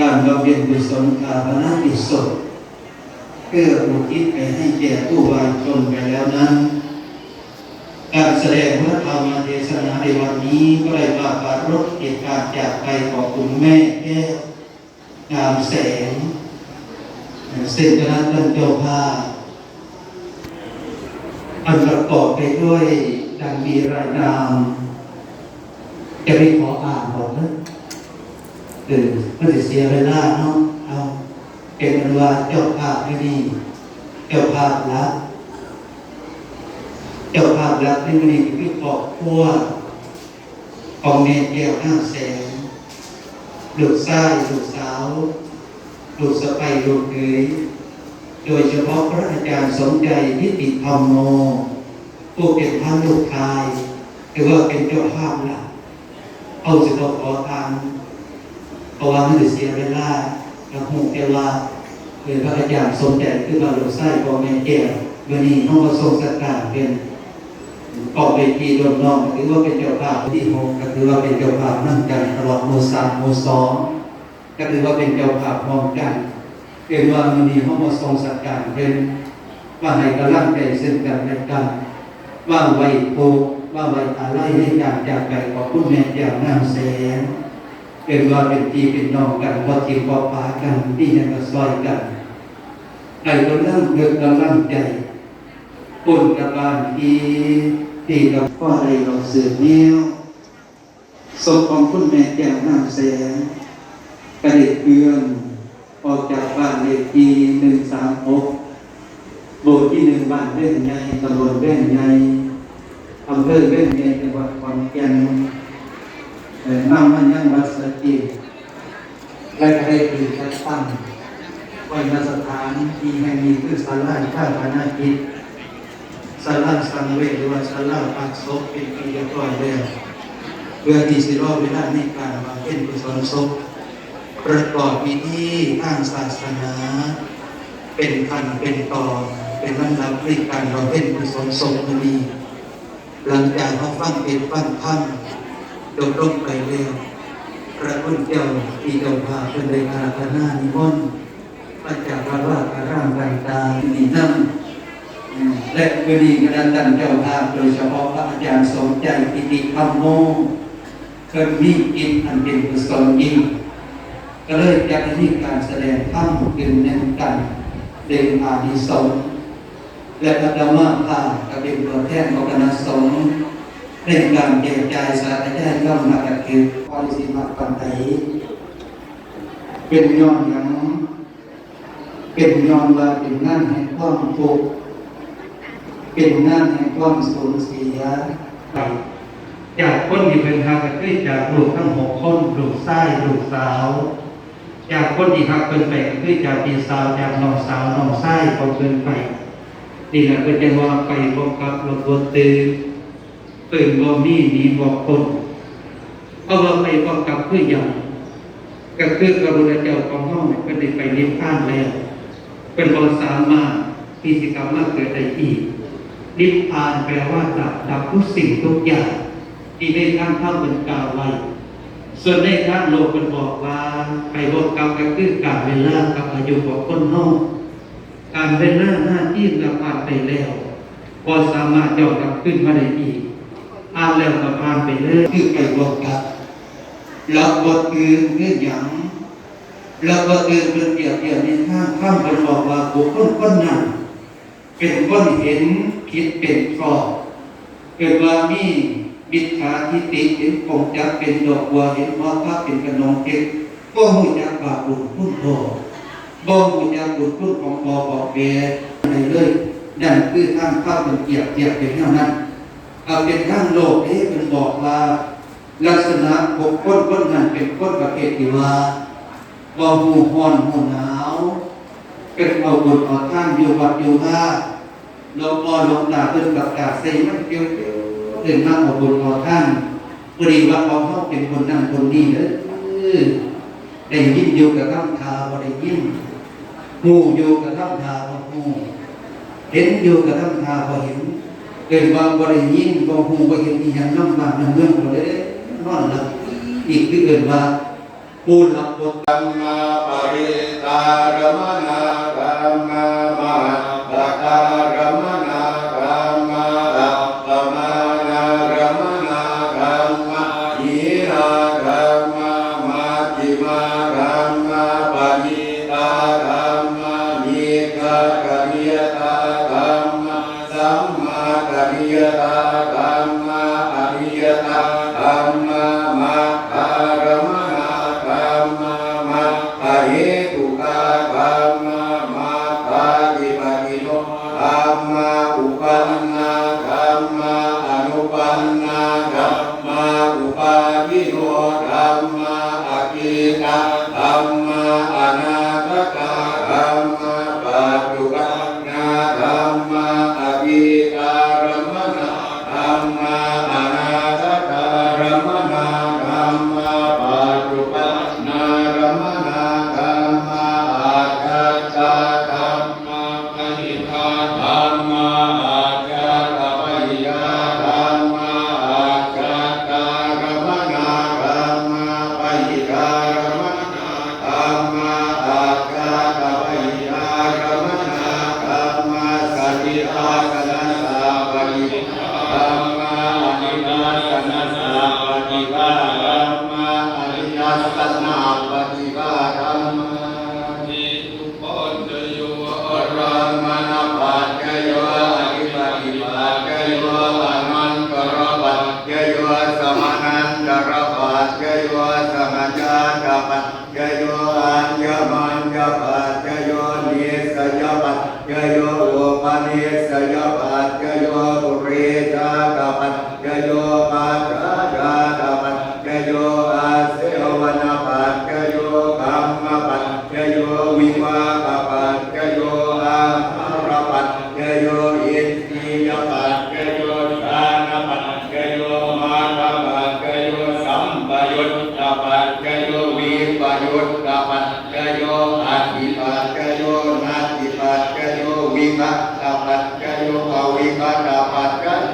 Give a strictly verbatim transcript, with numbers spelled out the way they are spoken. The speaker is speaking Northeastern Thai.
การบำเพ็ญกุศลทาปนกิจศพ เพื่ออุทิศไปให้แก่ผู้วายชนไปแล้วนั้น การแสดงพระธรรมเทศนาในวันนี้ก็ได้มาปรารภเหตุการณ์จากไปของคุณแม่แก้วงามแสง ซึ่งคณะท่านเจ้าภาพ อันประกอบไปด้วยดังมีรายนาม จะไม่ขออ่านหมดนะ คือมันจะเสียเวลาเนาะ เอาเป็นอันว่าเจ้าภาพที่นี่ เจ้าภาพหลัก เจ้าภาพหลักในมื้อนี้คือครอบครัว ของแม่แก้วงามแสง ลูกชาย ลูกสาว ลูกสะใภ้ ลูกเขย โดยเฉพาะพระอาจารย์สมใจ นิติธรรมโม ผู้เป็นพระลูกชาย ถือว่าเป็นเจ้าภาพหลัก เอาสิบ่ขออ่าน เพราะว่ามันจะเสียเวลา ก็ฮู้แต่ว่า เออ พระอาจารย์สมใจ คือว่าลูกชายของแม่แก้ว มื้อนี้เฮามาส่งสักการเป็น ขอบเวทีร่วมน้อม ก็ถือว่าเป็นเจ้าภาพที่หก ก็ถือว่าเป็นเจ้าภาพนำกันตลอดหมู่สาม หมู่สอง ก็ถือว่าเป็นเจ้าภาพพร้อมกัน เอิ้นว่ามื้อนี้เฮามาส่งสักการเพิ่น มาให้กำลังใจซึ่งกันและกัน มาไว้ทุกข์ มาไว้อาลัยในการจากไปของคุณแม่แก้วงามแสง เอิ้นว่าเป็นพี่เป็นน้องกัน บ่ถิ่มบ่ปากัน มีหยังก็ซ่อยกัน ให้กำลังเอิกกำลังใจ คนกับบ้านที่ ที่กับพ่อได้รับสืบแนว ศพของคุณแม่แก้วงามแสง ก็ได้เคลื่อนออกจากบ้านเลขที่หนึ่งสามหก หมู่ที่หนึ่ง บ้านแว่งใหญ่ ตำบลแว่งใหญ่ อำเภอแว่งใหญ่ จังหวัดขอนแก่น เอ่อ นำมายังวัดสะเกษ และก็ได้ถือจัดตั้งไว้ ณ สถานที่แห่งนี้ คือศาลาชาปนกิจ ศาลาสังเวช หรือว่าศาลาพักศพ เป็นที่เรียบร้อยแล้ว เพื่อที่สิรอเวลาในการบำเพ็ญกุศลศพ ประกอบพิธีทางศาสนา เป็นขั้นเป็นตอน เป็นลำดับในการบำเพ็ญกุศลศพมื้อนี้ หลังจากเราฟังเทศน์ฟังธรรมจบลงไปแล้ว พระคุณเจ้าที่เจ้าภาพเพิ่นได้อาราธนานิมนต์ มาจากวัดวาการามต่างๆ นี่นำ อืม และมื้อนี้คณะท่านเจ้าภาพ โดยเฉพาะพระอาจารย์สมใจ กิติธรรมโม เพิ่นมีกิจอันเป็นกุศลยิ่ง ก็เลยจัดให้มีการแสดงธรรมขึ้นในกัน เรื่องอานิสงส์ และอาตมาภาพก็เป็นตัวแทนของคณะสงฆ์ ในการแจกจ่ายสาธยายธรรมะ ก็คือปริสิทธิ์ปันได เป็นย้อนหยัง เป็นย้อนว่าเป็นงานแห่งความทุกข์ เป็นงานแห่งความสูญเสียไป จากคนที่เพิ่นฮักก็คือจากลูกทั้งหกคน ลูกชาย ลูกสาว จากคนที่ฮักเพิ่นไปก็คือจากพี่สาว จากน้องสาว น้องชายของเพิ่นไป นี่แหละเพิ่นจั่งว่าไปบ่กลับ รถบ่ตื่น เอิ้นบ่มี หนีบ่พ้น เพราะว่าไปบ่กลับคือหยัง ก็คือพระพุทธเจ้าของเฮาเนี่ย เพิ่นได้ไปนิพพานแล้ว เพิ่นบ่สามารถที่สิกลับมาเกิดได้อีก นิพพานแปลว่าดับ ดับทุกสิ่งทุกอย่างที่ในทางธรรมเพิ่นกล่าวไว้ ส่วนในทางโลกเพิ่นบอกว่าไปบ่กลับก็คือการเวลากับอายุของคนเฮา การเวลาหน้าที่ละผ่านไปแล้ว บ่สามารถย้อนกลับคืนมาได้อีก อ่านแล้วก็ผ่านไปเลย คือไปบ่กลับ หลับบ่ตื่นคือหยัง หลับบ่ตื่นเพิ่นเปรียบเทียบในทางธรรม เพิ่นบอกว่าบุคคลคนนั้น เป็นคนเห็นผิดเป็นชอบ เกิดว่ามีมิจฉาทิฏฐิ เห็นกงจักรเป็นดอกบัว เห็นหอพระเป็นขนมเค้ก บ่ฮู้จักบาปบุญคุณพ่อ บ่ฮู้จักบุญคุณของพ่อของแม่ ในเลย นั่นคือทางธรรมเพิ่นเปรียบเทียบเป็นแนวนั้น เอาเป็นทางโลกเด้ เพิ่นบอกว่า ลักษณะบุคคลคนนั้นเป็นคนประเภทที่ว่า บ่ฮู้ร้อนฮู้หนาว เป็นเอาบุญเอาทานอยู่วัดอยู่วา หลวงพ่อหลวงตาเพิ่นประกาศใส่มันเกี่ยวๆ เอิ้นมาเอาบุญเอาทาน พอดีว่าของเฮาเป็นคนนั้นคนนี้เด้อ ได้ยินอยู่กะทำท่าบ่ได้ยิน ฮู้อยู่กะทำท่าบ่ฮู้ เห็นอยู่กะทำท่าบ่เห็น เอิ้นว่าบ่ได้ยิน บ่ฮู้ บ่เห็นอีหยังนำบ้านนำเมือง บ่ได้นอนหลับ อีกคือเอิ้นว่า Puna putang ma paritara mana kamma, mahappakāramana kamma, appamāṇāramana kamma, hīnā kamma, majjhimā kamma, paṇītā kamma, micchattaniyatā kamma, sammattaniyatā kamma, aniyatā kamma, maggāramana kamma, maggahetukā kamma, maggādhipatino kamma, uppannā kamma, anuppannā kamma, uppādino kamma, atītā kamma, anāgatā kamma, paccuppannā kamma, atītāramana kamma, anāgatāramaṇā kamma, paccuppannāramaṇā kamma, ajjhattā kamma, bahiddhā kamma, ajjhattabahiddhā kamma, ajjhattāramana kamma, bahiddhāramaṇā kamma, ajjhattabahiddhāramaṇā kamma, sanidassanasappaṭighā kamma, anidassanasappaṭighā kamma, anidassanappaṭighā kamma. Hetupaccayo, ārammaṇapaccayo, adhipatipaccayo, anantarapaccayo, samanantarapaccayo, sahajātapaccayo, aññamaññapaccayo, nissayapaccayo, upanissayapaccayo, purejātapaccayo, pacchājātapaccayo, āsevanapaccayo, kammapaccayo, vipākapaccayo, āhārapaccayo, indriyapaccayo, jhānapaccayo, maggapaccayo, sampayuttapaccayo, vippayuttapaccayo, atthipaccayo, natthipaccayo, vigatapaccayo, avigatapaccayo,